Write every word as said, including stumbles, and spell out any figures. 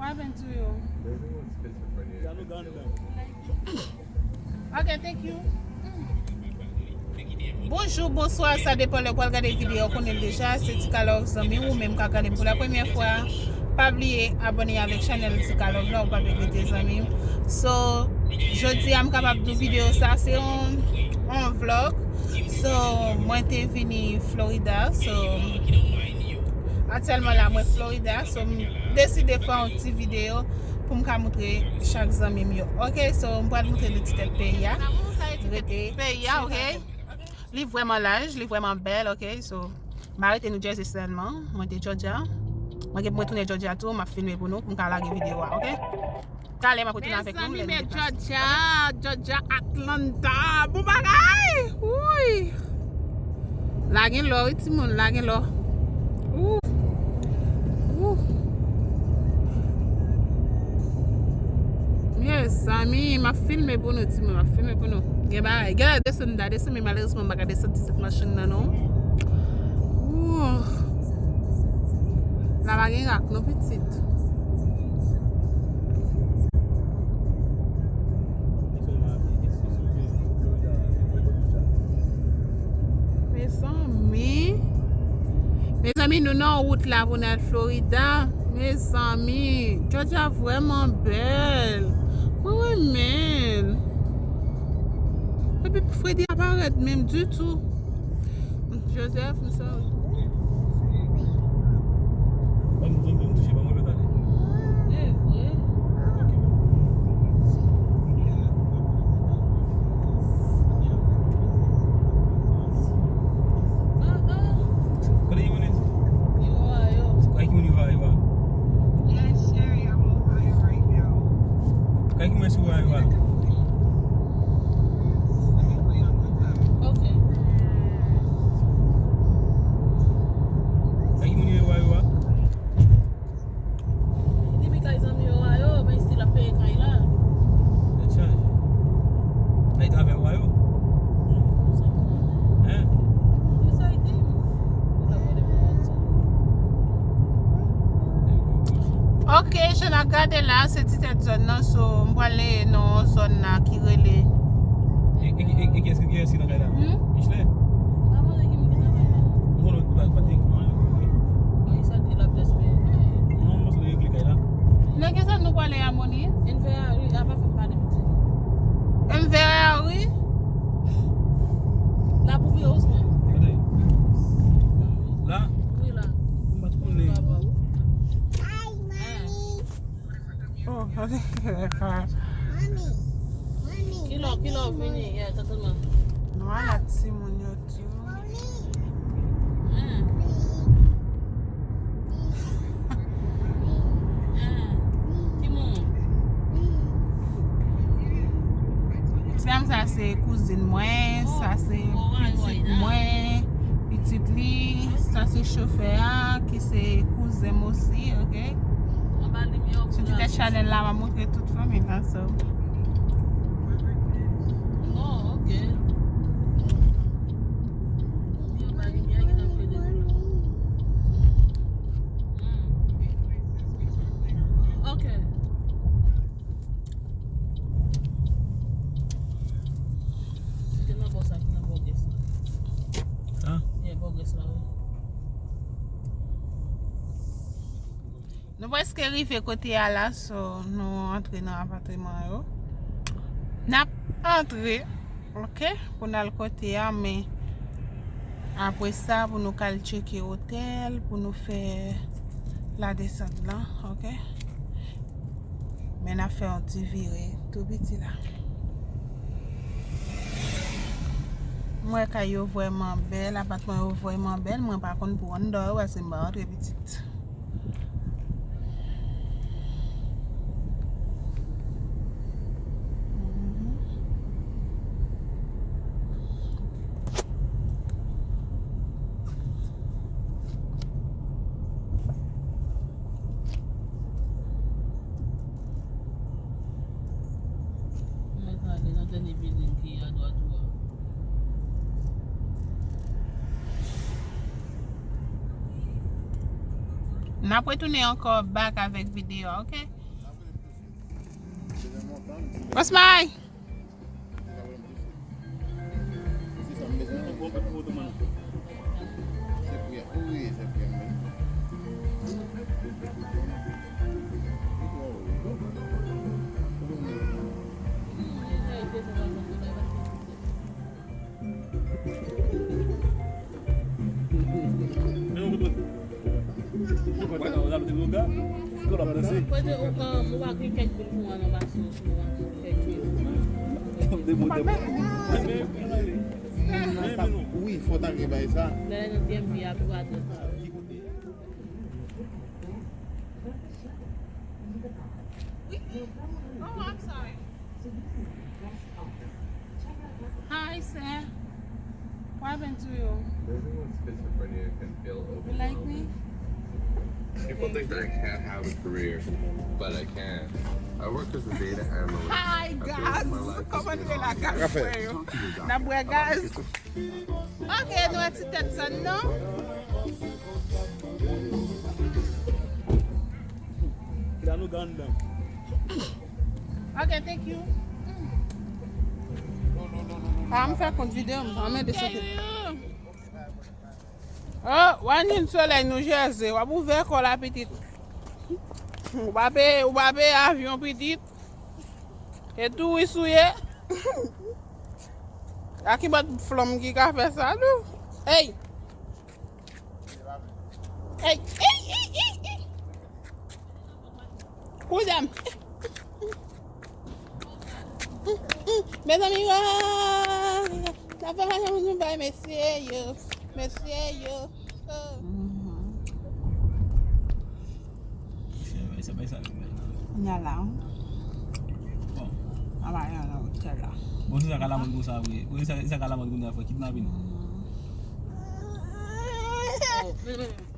Happened to you? Ok, thank you. Bonjou, bonswa, sa depann lè w pral gade videyo, w konnen l deja, se Tika Love zanmi w, ou menm k ap gade m pou la premyè fwa, pa bliye abòne avèk chanèl Tika Love la, ou p ap regrete zanmi m. So, jodi a m kapab di w videyo sa, se yon, yon vlog. So, mwen te vini Florida, so, aktyèlman la, mwen Florida, so, m deside fè yon ti videyo pou m ka moutre chak zanmi m yo. Ok, so, m pral moutre nou ti tèt peyi a. Rete. Peyi a, ok? Li vrèman laj, li vrèman bèl, ok? So, m arete New Jersey sèlman, mwen te Georgia. Mwen gen pou mwen tounen Georgia tou, m ap filme pou nou, pou m ka lage videyo a, ok? Talè, m ap retounen avèk nou, lè nou depase. Georgia, Georgia, Atlanta, bon bagay! Wouy! La gen lò, wi, timoun, la gen lò. Wouh! Wouh! Mezanmi, m ap filme pou nou, timoun, m ap filme pou nou. Gen bagay, gen lè desann, m ta desann, men malerezman, m pa ka desann ti sèt machin nan, non. Wouh! La pa gen rak, non, pitit. Mezanmi. Mezanmi, nou nan wout la pou n al Florida. Mezanmi, Georgia vrèman bèl. Mwen renmen l. Epi Freddy a pa rèd menm ditou. Joseph, m sorry. Ban m, ban m, ban m touche, ban m lòt ane. E vre. Ok, ban m. Ah, ah. Kote ki moun ye? Yo a, yo. Kote ki moun yo a, yo a? Kay ki mwen sou a yo a. Ok. Kay ki moun yo a yo a. Depi kay zanmi yo a yo, men still ap peye kay la. Tèt chaje. Kay travay yo a yo. Hein? Sa y di. Ou ta pale pou WhatsApp. Ok, jan n ap gade la, se ti tèt zòn nan, so, m pral nan yon zòn la ki rele. E, e, e, e kiyès, kiyès ki nan kay la? Hmm? Michelet? M pa konnen ki moun ki nan kay la. M konnen ou pa, pa te, an, ok. Wi, sa di l ap espere. Non, m panse li regle kay la. Nan ki zòn nou prale a, Moni? Envè a, wi, apa fè m pale pitit. Envè a, wi. La pou vire Osman. Gade. La? Wi, la. M pa t konnen. Papa, wi. Oh, kilè, kilè w vini yè, tantanman? Nou al ak timoun yo tou. Hmm. Hmm. Ki moun? Sè m sa se kouzin mwen, sa se pitit mwen, pitit li, sa se chofè a, ki se kouzen m osi, ok? Sou ti tèt chanèl la, m ap montre tout fanmi la, so. Oh, ok. Yo ba limyè ki nan plede pou nou. Hmm. Ok. Li te nan bò sa ki nan bò gas la. Hein? Yeah, bò gas la, wi. Nou prèske rive kote a la, so nou antre nan apatman yo. N ap antre, ok, pou n al kote a, men apre sa, pou nou ka al tcheke otèl, pou nou fè ladesant lan, ok? Men n ap fè yon ti vire tou piti la. M wè kay yo vrèman bèl, apatman yo vrèman bèl, mwen pa konn pou anndan yo, paske m pa rantre pitit. Mwen ka ale nan dènye building ki adwat ou a. N ap retounen ankò back avèk videyo a, ok? Osmay! Kote ou, um, ou pa gen kèk goud pou mwen nan mache, ou pa gen kèk goud. Wi, fò ta gen bagay sa. Lè nan D M V a, pou atè sa. Oh, I'm sorry. Hi, sir. What happened to you? Does anyone with schizophrenia can feel overwhelmed? You like me? People think that I can't have a career, but I can. I work as a data analyst. Hi, guys. Kòman nou ye la, guys? N ap bwè, guys. Ok, nou wè ti tèt sa, non? Kila nou gandan. Ok, thank you. Ah, m fè kont videyo, m anmède sou tèt. Oh, w a ni solèy New Jersey, w ap ouvè kò la pitit. Ou pa peye, ou pa peye avyon pitit. E touris ou ye. A ki bòt flanm ki ka fè sa tou? Ey! Ey, ey, ey, ey, ey! Kouzen m. Mezanmi, waw! Sa fè fason pou nou bay mesye yo. Mesye yo. Oh. Kounya la. Bon. An ba yon nan otèl la. Bon, se sa ka la mòd konsa vre. Bon, se sa, se sa ka la mòd konsa fè kidnapin. Mhm.